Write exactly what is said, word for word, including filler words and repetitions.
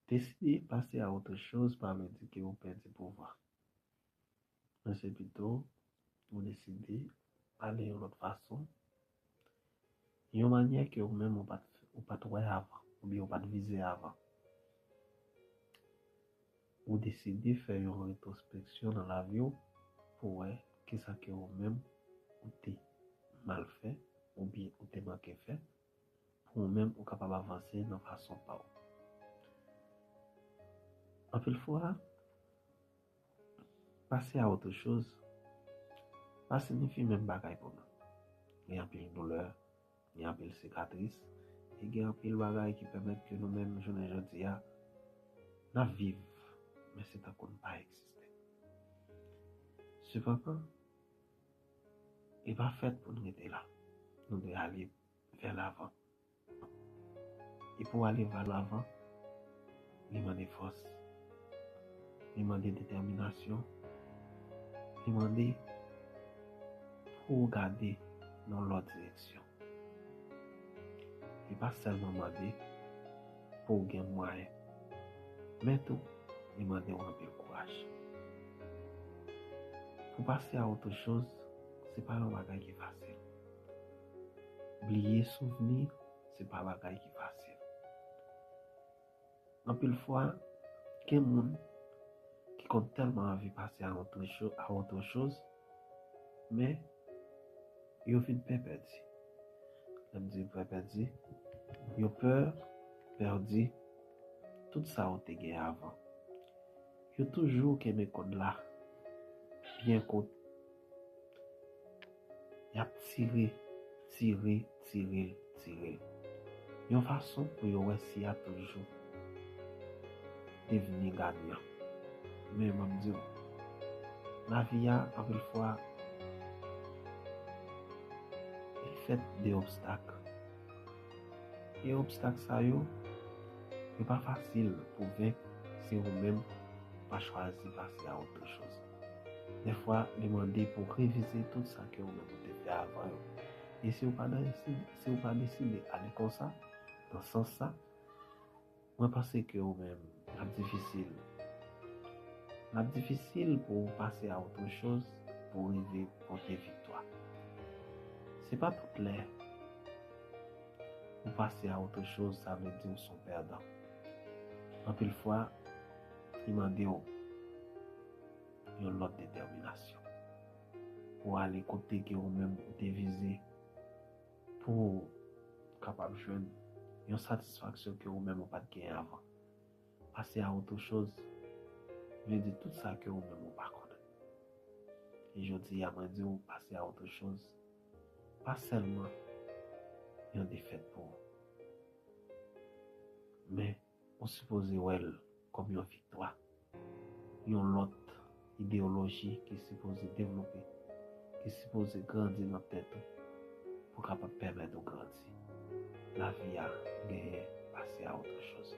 Deside pase a otre choz pa vle di ke ou pèdi pouvwa. Men se pito ou deside ale yon lòt fason, yon manyè ke ou menm ou pa t, ou pa t wè avan, oubyen ou pa t vize avan. Ou deside fè yon retwospeksyon nan lavi w pou wè kisa ke ou menm ou te mal fè oubyen ou te manke fè, pou ou menm ou kapab avanse nan fason pa w. Anpil fwa, pase a otre choz pa siyifi menm bagay pou nou. Gen anpil doulè, gen anpil sikatris, e gen anpil bagay ki pèmèt ke nou menm jounen jodi a, n ap viv, men se tankou n pa egziste. Sepandan, li pa fèt pou n rete la. Nou dwe ale vè lavan. E pou ale vè lavan, li mande fòs, li mande detèminasyon, li mande pou w gade nan lòt direksyon. Li pa sèlman mande pou w gen mwayen, men tou, li mande w anpil kouraj. Pou pase a otre choz, se pa yon bagay ki fasil. Bliye souvni, se pa bagay ki fasil. Anpil fwa, gen moun ki konn tèlman anvi pase a otre cho-, a otre choz, men yo vin pè pèdi. Lè m di pè pèdi, yo pè pèdi tout sa yo te gen avan. Yo toujou kenbe kòd la byen kout. Y ap tire, tire, tire l, tire l. Yon fason pou yo wè si y a toujou devni ganyan. Men m ap di w, lavi a, anpil fwa, li fèt de obstak. E obstak sa yo, yo pa fasil pou venk si ou menm pa chwazi pase a otre choz. Dèfwa, li mande pou w revize tout sa ke ou menm ou te fè avan yo. E si ou pa deside, si ou pa deside ale konsa, nan sans sa, mwen panse ke ou menm, l ap difisil. L ap difisil pou w pase a otre choz, pou w rive pote viktwa. Se pa tout lè ou pase a otre choz, sa vle di w se yon pèdan. Anpil fwa, li mande w yon lòt detèminasyon. Pou w ale kote ke ou menm ou te vize, pou w kapab jwenn yon satisfaksyon ke ou menm ou pa t genyen avan. Pase a otre choz vle di tout sa ke ou menm ou pa konnen. E jodi a, mwen di w, pase a otre choz pa sèlman yon defèt pou ou, men ou sipoze wè l kòm yon viktwa, yon lòt ideyoloji ki sipoze devlope, ki sipoze grandi nan tèt ou pou kapab pèmèt ou grandi. Lavi a genyen pase a otre choz.